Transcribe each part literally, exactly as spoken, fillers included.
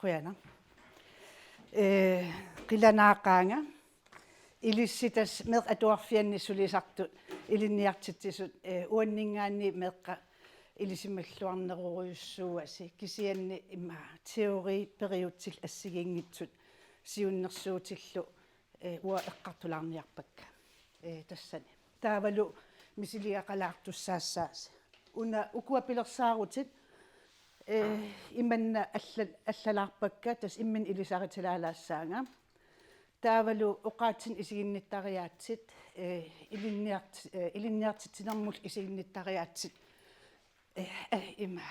Qujanaq. Ee, qilanaaqaanga. Ilissi tassa meeqqat atuarfianni sulisartut ilinniartitsisut, ee, uanninngaanniit meeqqat ilisimalluarnerujussuuasi, kisianni ima teori periutsillu assigiinngitsut siunnersuutillu, ee, uanga eqqartulaarniarpakka, ee, tassani. Taavalu misiligaqalaartussaassaasi. Una ukua pilersaarutit, ee, imanna alla-, allalaarpakka, tassa imminut ilisaritilaalaassaanga. Taavalu oqaatsinik isiginnittariaatsit, ee, ilinniart-, ee, ilinniartitsinermullu isiginnittariaatsit, ee, ee, ima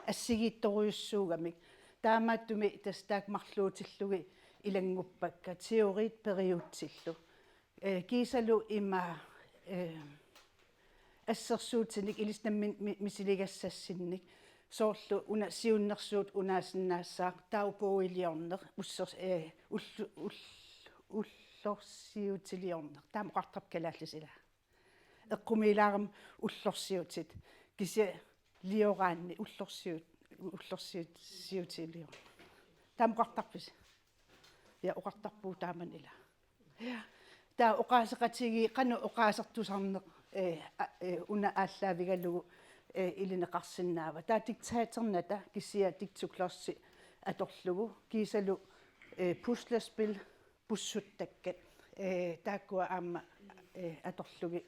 assigiittorujussuugamik. Taamaattumik tassa taakku marluutillugit ilannguppakka, teoriit periutsillu. Ee, kiisalu ima, ee, assersuutinik ilissi nammineq mi-, misiligassassinnik. Soorlu una siunnersuut unaasinnaassaaq, dagbogiliorneq, ussers-, ee, ullu-, ull-, ullorsiutiliorneq. Taama oqartarpa kalaallisut, ilaa? Eqqumiilaarami ullorsiutit. Kisianni lioraanni ullorsiut-, ullorsiut-, siutiliorneq. Taama oqartarpisi? Ja, oqartarpugut taamani, ilaa. Ja. Taava oqaaseqatigiit qanoq oqaasertusarneq, ee, a-, ee, una aallaavigalugu, ee, ilineqarsinnaava. Taava diktatornata kisianni digtoklods atorlugu, kiisalu, ee, puslespil, pussuttakkat, ee, taakkua aamma, ee, atorlugit,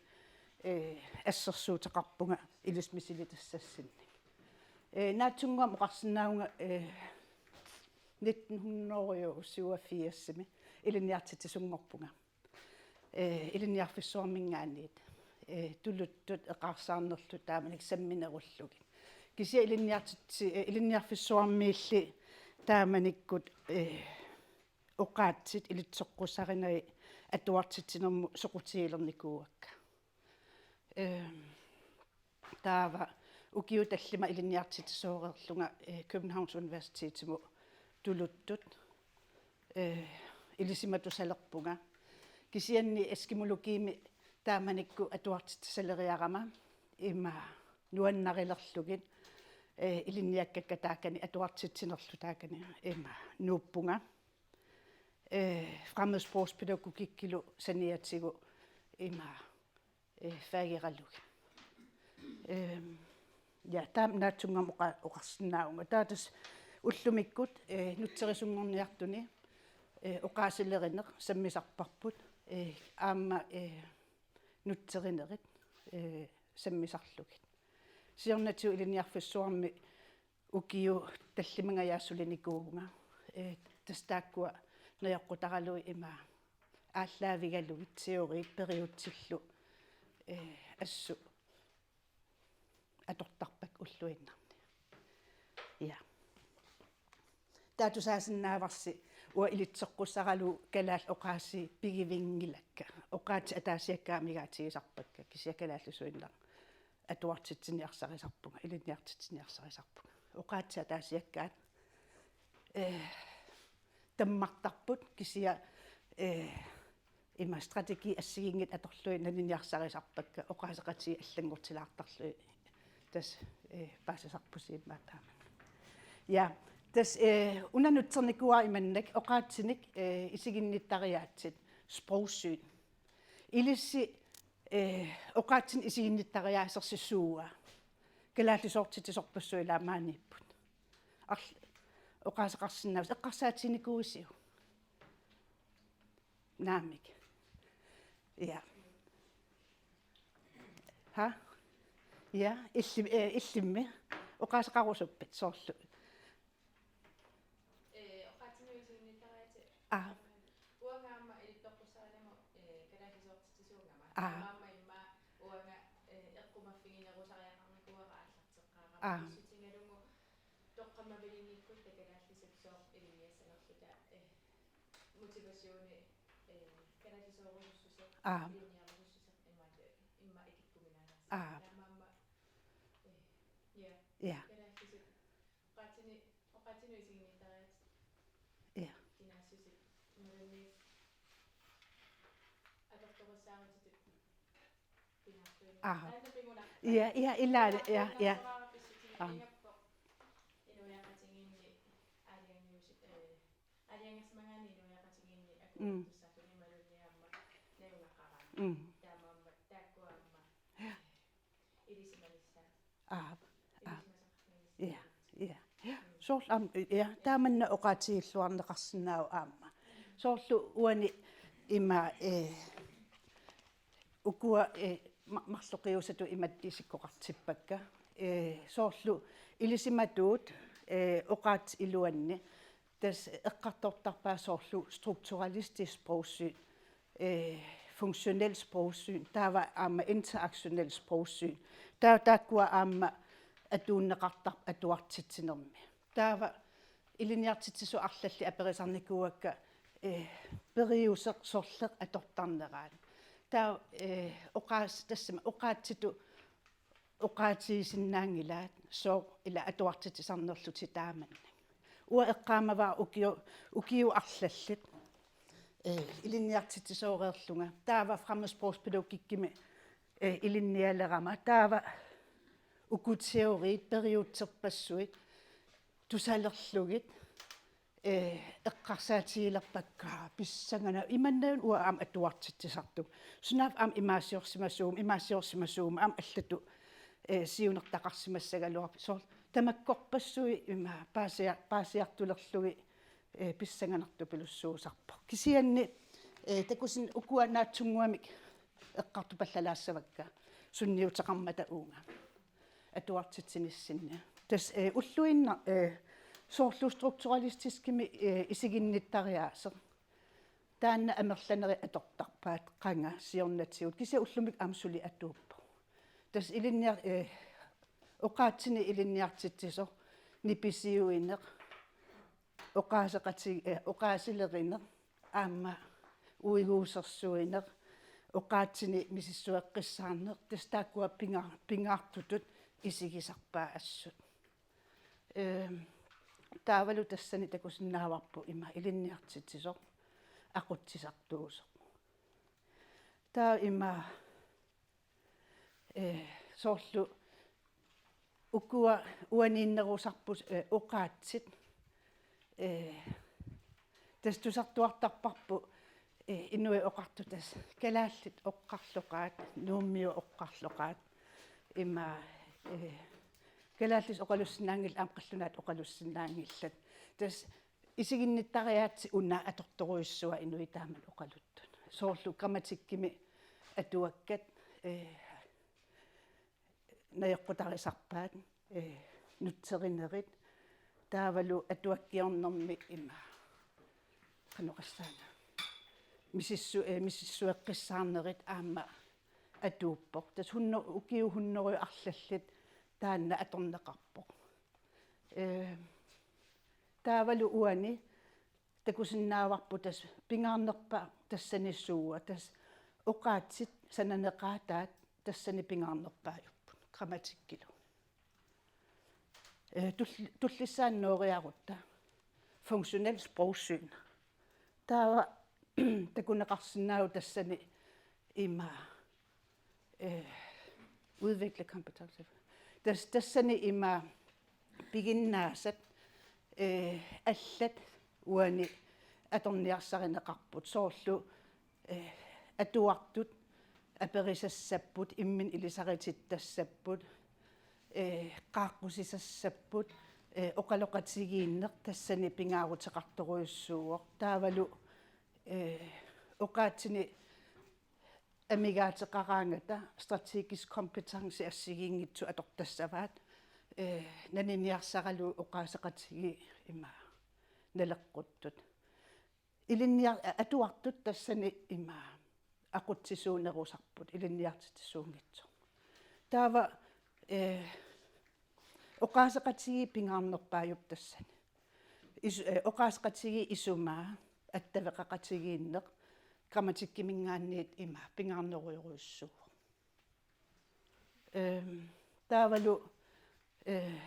ee, assersuuteqarpunga ilissi misilitassassinnik. Ee, naatsunnguamik oqarsinnaavunga, ee, nitten hundrede syvogfirsimi ilinniartitsisunngorpunga. Ee, Ilinniarfissuarminngaanniit, ee, tuluttut eqaarsaarnerlu taamanikkut samminerullugit. Kisianni ilinniartitsi-, ee, Ilinniarfissuarmiilli taamanikkut, ee, oqaatsit ilitsoqqussarinagit atuartitsinermut soqutigilernikuuakka. Ehm, taava ukiut tallimat ilinniartitsisooreerlunga, eh, Københavns Universitetimut tuluttut, eh, ilisimatusalerpunga. Kisianni eskimologiimik taamanikkut atuartitsisaleriarama ima nuannarilerlugit, eh, ilinniakkakka taakani atuartitsinerlu taakani ima nuuppunga. Eh, fremmedsprogspædagogikkilu saniatigut ima, eh, fageralugit. Ehm, ja, taama naatsunnguamik oqa-, oqarsinnaavunga. Taava tassa ullumikkut, eh, nutserisunngorniartuni, eh, oqaasilerineq sammisarparput, eh, aamma, eh, nutserinerit, eh, sammisarlugit. Siornatigut Ilinniarfissuarmi ukiut tallimangajaat sulinikuuvunga. Eh, tassa taakkua najoqqutaralugit ima aallaavigalugit teoriit periutsillu, eh, assut atortarpakka ulluinnarni. Ja. Taava tusaasinnaavarsi uanga ilitsoqqussaralugu kalaallit oqaasii pigivinngilakka. Oqaatsit ataasiakkaat amigaatigisarpakka, kisianni kalaallisuinnaq atuartitsiniarsarisarpunga, ilinniartitsiniarsarisarpunga. Oqaatsit ataasiakkaat, eh, tammartarput, kisianni, eh, ima strategi assigiinngitsut atorlugit naniniarsarisarpakka, oqaaseqatigiit allanngortilaartarlugit. Tassa, eh, paasisarpusi immaqa taamani. Ja, tassa, eh, una nutsernikuuara imannak oqaatsinik, eh, isiginnittariaatsit, sprogsyn. Ilissi, eh, oqaatsinik isiginnittariaasersi suua? Kalaallisoortitsisorpassuit ilaa maaniipput. Arl-, oqaaseqarsinnaavasi, eqqarsaatiginikuuisiuk? Naamik. Ja. Ha? Ja, illim-, eh, illimmi. Oqaaseqarusuppat soorlu? Ee, oqaatsinik isiginnittariaatsit. Aa. Uanga aamma ilitsoqqussarinamut, ee, kalaallisoortitsisuugama. Aa. Taamaammat immaqa uanga, ee, eqqumaffiginerusariaqarnikuuara aallarteqqaarama. Aa. Pissutigalugu toqqammavilinngikkuttaaq kalaallisut sooq ilinniassanerluta, ee, motivationi, ee, kalaallisoorusussuseq, aa, ilinniarusussuseq imaat, immaqa ikikkuminaalaassaaq. Aa. Taamaammat, ee, ja. Ja. Kalaallisut oqaatsinik, oqaatsinik isiginnittariaatsit. Ja. Kinaassuseq imaluunniit atortorissaarutit pingaartuinnarput. Aa. Taanna pingunarpoq. Ja, ja, ilaa, ja, ja. Pingaartuinnarpoq, pissutigiinnarpoq. Aa. Inuiaqatigiinni aalajangiusi-, eh, aalajangersimagaanni inuiaqatigiinni akuutussaatuni imaluunniit aamma najugaqaraanni. Mm. Taamaammat taakkua aamma, eh, ilisimanissaat. Aap, aap. Ilisimasaqarnissaat. Ja, ja, ja. Soorlu aamma, ja, taamanna oqaatigilluarneqarsinnaavoq aamma. Soorlu uani ima, eh, ukua, eh, ma-, marloqiusatut imatut isikkoqartippakka. Eh, soorlu ilisimatuut, eh, oqaatsit iluanni. Tassa eqqartortarpaat soorlu strukturalistisk sprogsyn, eh, funktionel sprogsyn, taava aamma interaktionel sprogsyn. Taava taakkua aamma atuunneqartarput atuartitsinermi. Taava ilinniartitsisoq arlallit aperisarnikuuakka, eh, periuseq sorleq atortarneraat. Taava, eh, oqaas-, tassami oqaatsitut oqaatigisinnaanngilaat sooq ila atuartitsisarnerlutit taamannak. Uanga eqqaamavara ukio-, ukiut arlallit, eh, ilinniartitsisooreerlunga. Taava fremmedsprogspædagogikkimi, eh, ilinnialerama. Taava uku teoriit periutserpassuit tusalerlugit, eh, eqqarsaatigilerpakka pissanganaq imannak uanga aamma atuartitsisartugut. Sunaaffa aamma imaasiorsimasuuguma, imaasiorsimasuuguma aamma allatut, eh, siunertaqarsimassagaluarpoq. Soorlu tamakkorpassuit ima paasia-, paasiartulerlugit, eh, pissanganartupilussuusarpoq. Kisianni, eh, takusin ukua naatsunnguamik eqqartupallalaassavakka sunniuteqarmata uunga atuartitsinissinni. Tassa, eh, ulluinnarni, eh, soorlu strukturalistiskimik, eh, isiginnittariaaseq. Taanna amerlanerit atortarpaat qanga siornatigut. Kisianni ullumikkut aamma suli atuuppoq. Tassa ilinniar-, eh, oqaatsinik ilinniartitsisoq, nipisiuineq, oqaaseqati-, eh, oqaasilerineq, aamma uiguusersuineq, oqaatsinik misissueqqissaarneq, tassa taakkua pinga-, pingaartutut isigisarpaat assut. Ehm, taavalu tassani takusinnaavarput ima ilinniartitsisoq aqutsisartuusoq. Taava ima, eh, soorlu ukua uaniinnerusarput, eh, oqaatsit, eh, tassa tusartuartarparput, eh, inuit oqartut tassa kalaallit oqarloqaat, nuummiut oqarloqaat, ima, eh, kalaallisut oqalussinnaanngillat aamma qallunaatut oqalussinnaanngillat. Tassa isiginnittariaatsit una atortorujussuaq inuit taama oqaluttut. Soorlu grammatikkimi atuakkat, eh, najoqqutarisarpaat, eh, nutserinerit, taavalu atuakkiornermi ima, qanoq oqassaanga, misissu-, eh, misissueqqissaarnerit aamma atuuppoq. Tassa hunno-, ukiut hunnorujut arlallit taanna atorneqarpoq. Eh, taavalu uani takusinnaavarput tassa pingaarnerpaaq tassani suua, tassa oqaatsit sananeqaataat tassani pingaarnerpaajupput grammatikkilu. Eh, tull-, tullissaani nooriarutta funktionel sprogsyn. Taava takuneqarsinnaavoq tassani ima, eh, udvikle kompetencer. Tas-, tassani ima piginnaasat, eh, allat uani atorniarsarineqarput soorlu, eh, atuartut aperisassapput, imminut ilisarititassapput, eh, qaaqqusisassapput, eh, oqaloqatigiinneq tassani pingaaruteqartorujussuuvoq. Taavalu, eh, oqaatsinik amigaateqaraangata strategisk kompetence assigiinngitsut atortassavaat, eh, naniniarsaralugu oqaaseqatigiit ima naleqquttut. Ilinniar-, a-, atuartut tassani ima aqutsisuunerusarput ilinniartitsisuunngitsoq. Taava, eh, oqaaseqatigiit pingaarnerpaajupput tassani. Is-, eh, oqaaseqatigiit isumaa attaveqaqatigiinneq grammatikkiminngaanniit ima pingaarnerujorujussuuvoq. Ehm, taavalu, eh,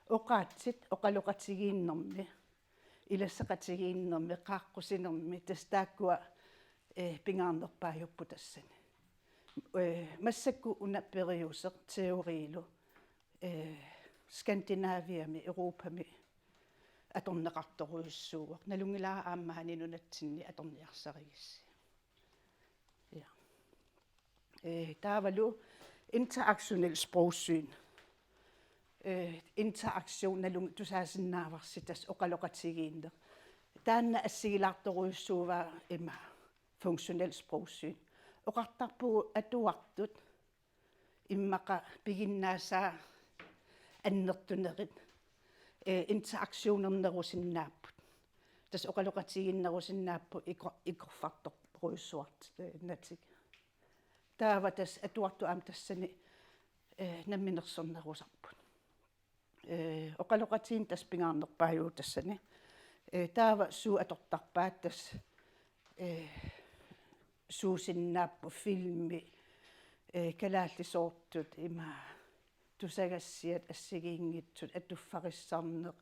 oqaatsit oqaloqatigiinnermi, ilassaqatigiinnermi, qaaqqusinermi, tassa taakkua, eh, pingaarnerpaajupput tassani. Eh, massakkut una periuseq teoriilu, eh, Skandinaviami, Europami, atorneqartorujussuuvoq. Nalunngilara aamma maani nunatsinni atorniarsarigissi. Ja. Ee, taavalu interaktionel sprogsyn. Ee, interaktion nalunngilaq tusaasinnaavarsi tassa oqaloqatigiinneq. Taanna assigilaartorujussuuvoq ima funktionel sprogsyn. Oqartarpugut atuartut immaqa piginnaasaa annertunerit, ee, interaktionernerusinnaapput. Tassa oqaloqatigiinnerusinnaapput iko-, ikorfartorujussuartik, ee, natik. Taava tassa atuartut aamma tassani, ee, namminersornerusarput. Ee, oqaloqatigiinneq tassa pingaarnerpaajuvoq tassani. Ee, taava suut atortarpaat tassa, ee, suusinnaapput filmi, ee, kalaallisoortut ima tusagassiat assigiinngitsut atuffarissarneq,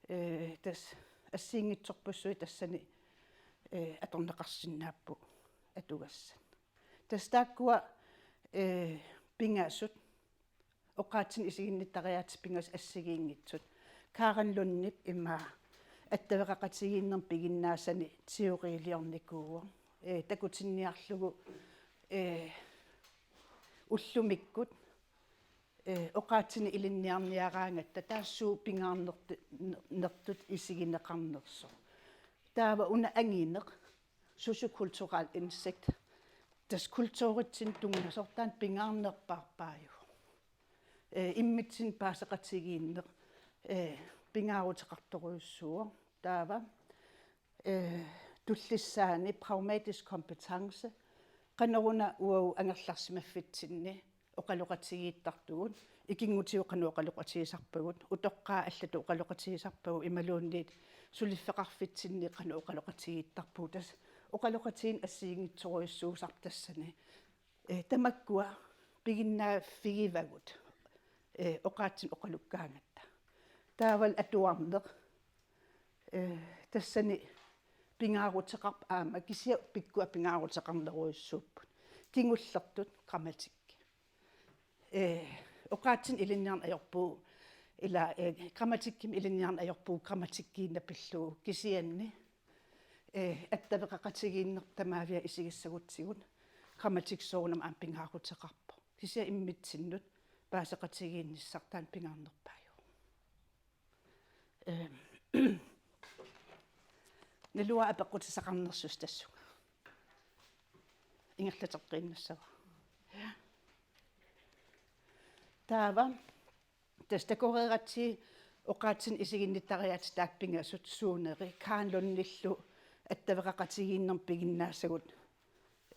ee, tassa assigiinngitsorpassuit tassani, ee, atorneqarsinnaapput atugassat. Tassa taakkua, ee, pingasut oqaatsinik isiginnittariaatsit pingasut assigiinngitsut. Karen Lundip ima attaveqaqatigiinnermik piginnaasanik teoriliornikuuvoq. Ee, takutinniarlugu, ee, ullumikkut, ee, oqaatsinik ilinniarniaraangatta taava suut pingaarnertu-, nertut isigineqarnersoq. Taava una angineq, sociokulturel indsigt, tassa kulturitsinnut tunngasoq taanna pingaarnerpaarpaajuvoq. Ee, immitsinnut paaseqatigiinneq, ee, pingaaruteqartorujussuuvoq. Taava, ee, tullissaani pragmatisk kompetence, qanoruna uagut angerlarsimaffitsinni oqaloqatigiittartugut, ikinngutigut qanoq oqaloqatigisarpagut, utoqqaat allatut oqaloqatigisarpagut imaluunniit suliffeqarfitsinni qanoq oqaloqatigiittarpugut, tassa oqaloqatigiinneq assigiinngitsorujussuusarpoq tassani. Ee, tamakkua piginnaaffigivagut, ee, oqaatsinik oqalukkaangatta. Taavalu atuarneq, ee, tassani pingaaruteqarpoq aamma, kisianni pikkua pingaaruteqarnerujussuupput. Kingullertut grammatikki. Ee, oqaatsinik ilinniarneq ajorpugut, ila, ee, grammatikkimik ilinniarneq ajorpugut grammatikkiinnaq pillugu, kisianni, ee, attaveqaqatigiinneq tamaviat isigissagutsigu grammatikki soorunami aamma pingaaruteqarpoq. Kisianni immitsinnut paaseqatigiinnissaq taanna pingaarnerpaajuvoq. Ehm, naluara apeqqutissaqarnersusi tassunga. Ingerlateqqiinnassavara. Taava, tassa takoreeratsigit oqaatsinik isiginnittariaatsit taakku pingasut suuneri, Karen Lundillu attaveqaqatigiinnermik piginnaasagut,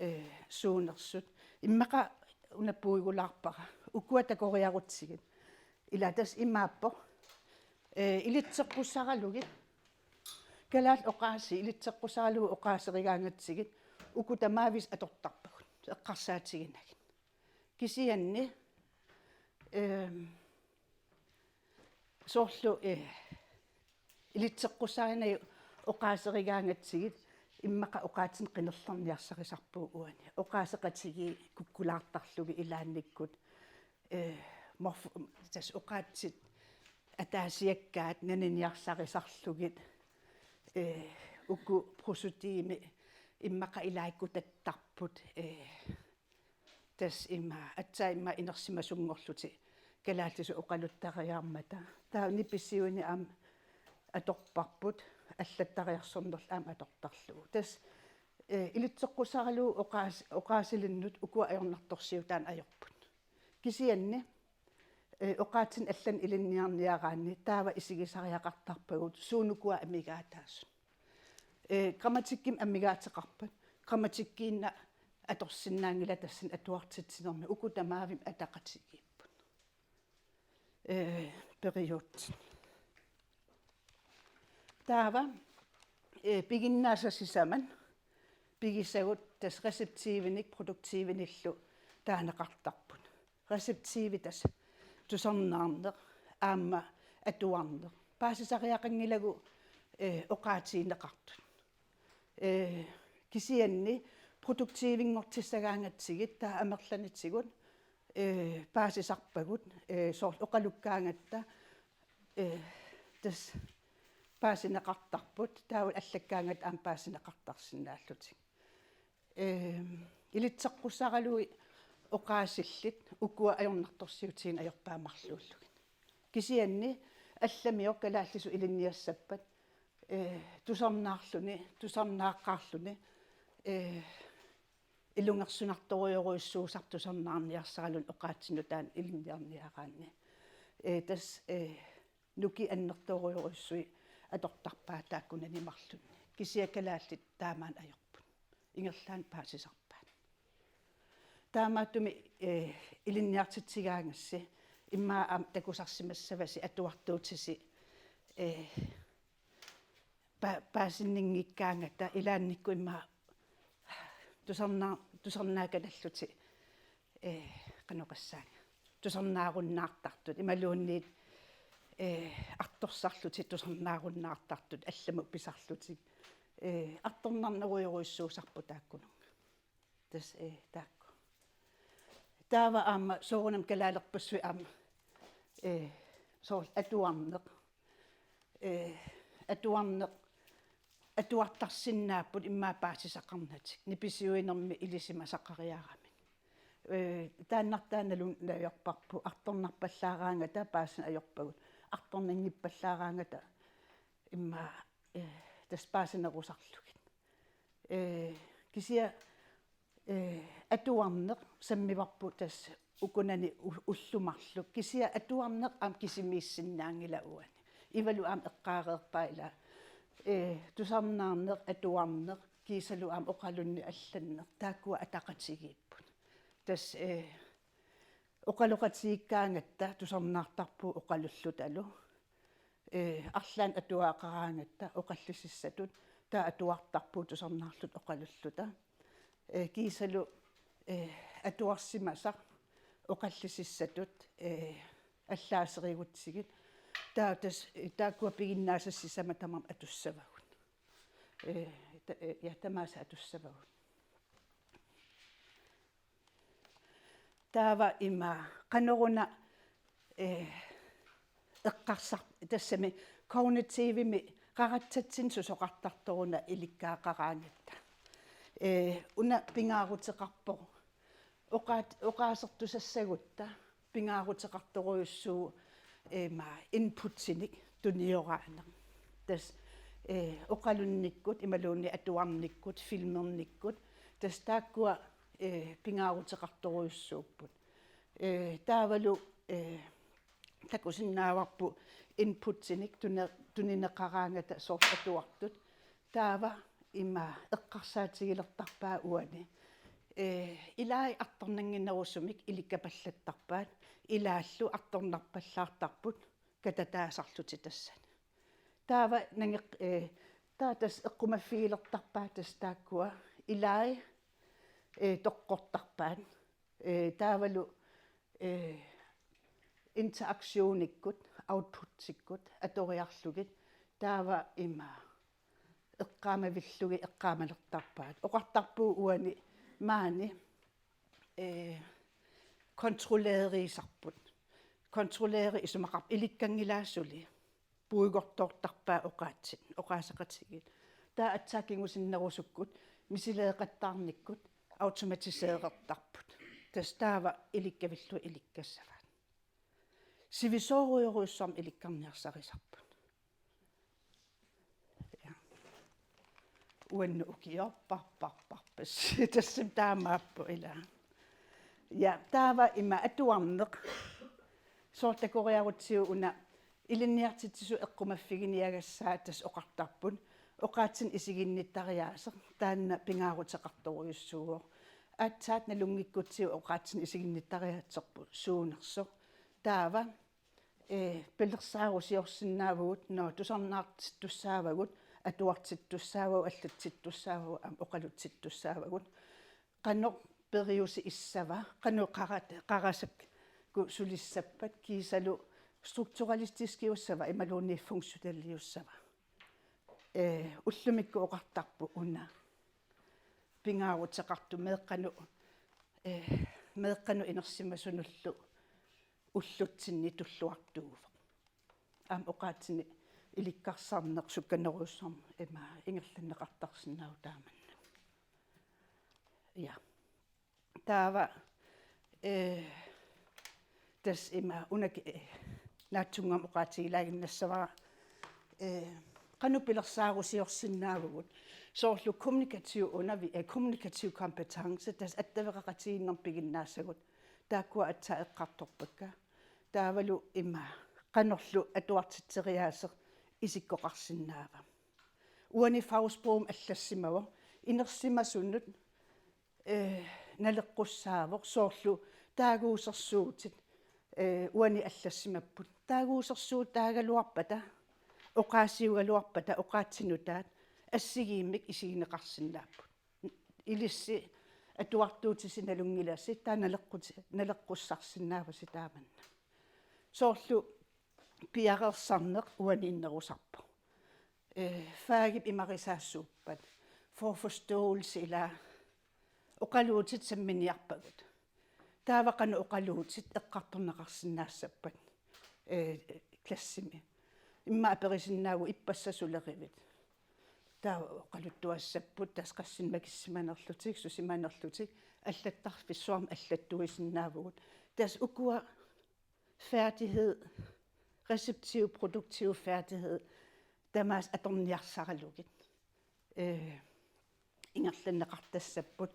ee, suunersut. Immaqa una puigulaarpara. Ukua takoriarutsigit. Ila tassa imaappoq. Ee, ilitseqqussaralugit. Kalaallit oqaasii ilitseqqussaralugit oqaaserigaangatsigit. Uku tamaavisa atortarpagut. Eqqarsaatiginagit. Kisianni, ehm, soorlu, eh, ilitseqqussarinagu oqaaserigaangatsigit immaqa oqaatsinik qinerlerniarsarisarpugut uani. Oqaaseqatigiit kukkulaartarlugit ilaannikkut, eh, morf-, tassa oqaatsit ataasiakkaat naniniarsarisarlugit, eh, uku prosodimi immaqa ilaat ikkutattarput, eh, tassa ima, aatsaat ima inersimasunngorlutik kalaallisut oqaluttariarmata. Taava nipisiuineq aamma atorparput, allattariarsornerlu aamma atortarlugu. Tassa, eh, ilitseqqussaralugu oqaas-, oqaasilinnut ukua ajornartorsiutaannut ajorput. Kisianni, eh, oqaatsinik allanik ilinniarniaraanni taava isigisariaqartarpagut suut ukua amigaataasut. Ee, grammatikkimik amigaateqarpat, grammatikkiinnaq atorsinnaanngilaq tassani atuartitsinermi, uku tamaavimmi ataqatigiipput. Ee, periutsit. Taava, ee, piginnaasat sisamat pigisagut tassa receptivinik produktivinillu taaneqartarput. Receptivi tassa tusarnaarneq aamma atuarneq. Paasisariaqanngilagut, ee, oqaatigineqartut. Ee, kisianni produktivinngortissagaangatsigit taava amerlanitigut, ee, paasisarpagut, ee, soorlu oqalukkaangatta, ee, tassa paasineqartarput, taava allakkaangatta aamma paasineqartarsinnaallutik. Ehm, ilitseqqussaraluit oqaasillit ukua ajornartorsiutigineq ajorpaat marluullugit. Kisianni allamiut kalaallisut ilinniassappat, eh, tusarnaarluni, tusarnaaqqaarluni, eh, ilungersunartorujorujussuusarput tusarnaarniarsaraluni oqaatsinnut taanna ilinniarniaraanni. Eh, tassa, eh, nukit annertoorujorujussuit atortarpaat taakkunani marlunni. Kisianni kalaallit taamaammat ajorput. Ingerlaannaq paasisarpaat. Taamaattumik, eh, ilinniartitsigaangassi immaqa aamma takusarsimassavasi atuartuutisi, eh, pa-, paasinninngikkaangata ilaannikkut immaqa tusarnaa-, tusarnaakkatallutik, eh, qanoq oqassaanga, tusarnaarunnaartartut imaluunniit, eh, artorsarlutik tusarnaarunnaartartut allamut pisarlutik, eh, artornarnerujorujussuusarput taakkununnga. Tassa, eh, taakku. Taava aamma soorunami kalaalerpassuit aamma, eh, soorlu atuarneq. Eh, atuarneq, atuartarsinnaapput immaqa paasisaqarnatik. Nipisiuinermi ilisimasaqariaramik. Eh, taannartaa nalunngilaq ajorparput, artornarpallaaraangata paasineq ajorpagut. Artornanngippallaaraangata immaqa, eh, tassa paasinerusarlugit. Eh, kisianni, eh, atuarneq sammivarput tassa ukunani u-, ullut marluk. Kisianni atuarneq aamma kisimiissinnaanngilaq uani. Ivalu aamma eqqaareerpaa ila, eh, tusarnaarneq, atuarneq, kiisalu aamma oqalunneq allanneq. Taakkua ataqatigiipput. Tassa, eh, oqaloqatigiikkaangatta tusarnaartarpugut oqalullutalu. Eh, arlaannik atuagaqaraangatta oqallisissatut, taava atuartarpugut tusarnaarluta oqalulluta. Eh, kiisalu, eh, atuarsimasaq oqallisissatut, eh, allaaserigutsigit. Taava tassa, eh, taakkua piginnaasat sisamat tamarmik atussavagut. Eh, ta-, eh, ja, tamaasa atussavagut. Taava ima qanoruna, eh, eqqarsar-, tassami kognitivimik qaratsatsinnik susoqartartoruna ilikkagaqaraangatta. Eh, una pingaaruteqarpoq. Oqaat-, oqaasertusassagutta pingaaruteqartorujussuuvoq, eh, ima inputinik tunioraaneq. Tassa, eh, oqalunnikkut, imaluunniit atuarnikkut, filmernikkut. Tassa taakkua, eh, pingaaruteqartorujussuupput. Eh, taavalu, eh, takusinnaavarput inputinik tune-, tunineqaraangata soorlu atuartut. Taava ima eqqarsaatigilertarpaat uani. Eh, ilai artornannginnerusumik ilikkapallattarpaat, ilaallu artornarpallaartarput katataasarlutik tassani. Taava nangeq-, eh, taava tassa eqqumaffigilertarpaat tassa taakkua ilai, eh, toqqortarpaat. Eh, taavalu, eh, interaktionikkut, outputikkut atoriarlugit, taava ima eqqaamavillugit eqqaamalertarpaat. Oqartarpugut uani maani, eh, kontrolleeriisarput. Kontrolleeri isumaqarpoq ilikkanngilaat suli. Puigortoortarpaat oqaatsit, oqaaseqatigiit. Taava aatsaat kingusinnerusukkut, misileeqattaarnikkut, automatiseerertarput. Tassa taava ilikkavillugit ilikkassavaat. Sivisoorujorujussuarmik ilikkarniarsarisarput. Ja. Uannut ukiorparparparpas. Tassami taamaappoq ila. Ja, taava ima atuarneq. Soorlu takoriarutsigu una ilinniartitsisut eqqumaffiginiagassaat tassa oqartarput. Oqaatsinik isiginnittariaaseq. Taanna pingaaruteqartorujussuuvoq. Aatsaat nalunngikkutsigu oqaatsinik isiginnittariaatserput suunersoq. Taava, eh, pilersaarusiorsinnaavagut, nå, tusarnaartittussaavagut, atuartittussaavagut, allatsittussaavagut, aamma oqalutsittussaavagut. Qanoq periuseq issava, qanoq qarat-, qarasakkut sulissappat, kiisalu strukturalistiskiussava imaluunniit funktionaliussava. Eh, ullumikkut oqartarput una pingaaruteqartoq meeqqanut, eh, meeqqanut inersimasunullu ullutsinni tulluartuuvoq. Aamma oqaatsinik ilikkarsarneq sukkanerujussuarmik ima ingerlanneqartarsinnaavoq taamannak. Ja. Taava, eh, tassa ima una, eh, naatsunnguamik oqaatigilaaginnassavara, eh, qanoq pilersaarusiorsinnaavugut. Soorlu kommunikativ undervi-, eh, kommunikativ kompetence, tassa attaveqaqatigiinnermik piginnaassagut. Taakkua aatsaat eqqartorpakka. Taavalu ima qanorlu atuartitseriaaseq isikkoqarsinnaava. Uani fagsprogimik allassimavoq, inersimasunut, eh, naleqqussaavoq, soorlu taaguusersuutit, eh, uani allassimapput. Taaguusersuutaagaluarpata, oqaasiugaluarpata, oqaatsit nutaat assigiimmik isigineqarsinnaapput. Ilissi atuartuutisi nalunngilasi, taava naleqqut-, naleqqussarsinnaavasi taamannak. Soorlu piareersarneq uaniinnerusarpoq. Eh, fagip imarisaassuuppat. Forforståelse ila oqaluutit samminiarpagut. Taava qanoq oqaluutit eqqartorneqarsinnaassappat, eh, klassimi. Immaqa aperisinnaavagut ippassaq sulerivit. Taava oqaluttuassapput tassa qassinik makissimanerlutik, susimanerlutik, allattarfissuarmik allattuisinnaavugut. Tassa ukua færdighed, receptiv, produktiv færdighed, tamaasa atorniarsaralugit. Eh, ingerlanneqartassapput.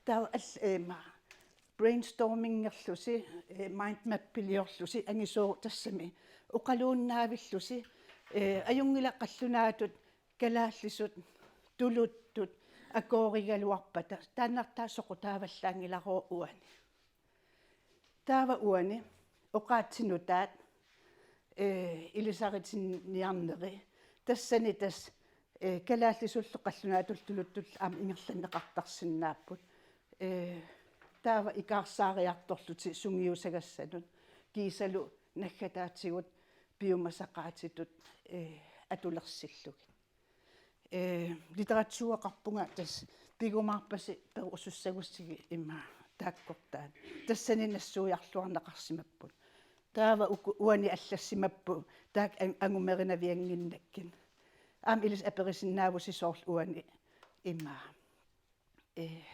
Taava al-, eh, ma-, brainstormingerlusi, eh, mindmappiliorlusi, angisooq tassami oqaluinnaavillusi, eh, ajunngilaq qallunaatut, kalaallisut, tuluttut, akoorigaluarpata, taannartaa soqutaavallaanngilaruvoq uani. Taava uani oqaatsit nutaat, eh, ilisaritinniarneri. Tassani tassa, eh, kalaallisullu qallunaatullu tuluttullu aamma ingerlanneqartarsinnaapput. Eh, taava ikaarsaariartorlutik sungiusagassanut kiisalu naggataatigut piumasaqaatitut, eh, atulersillugit. Eh, litteratureqarpunga tassa pigumaarpasi perusussagussigit ima taakkortaat. Tassani nassuiarluarneqarsimapput. Taava uku-, uani allassimapput taakku an-, angummerinaviannginnakkit. Aamma ilissi aperisinnaavussi soorlu uani ima. Eh,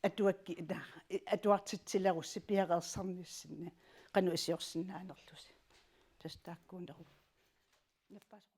atuakki-, na-, atuartitsilerussi piareersarnissinni qanoq iliorsinnaanerlusi. Tassa taakkuuneruvoq. Nappaasoq.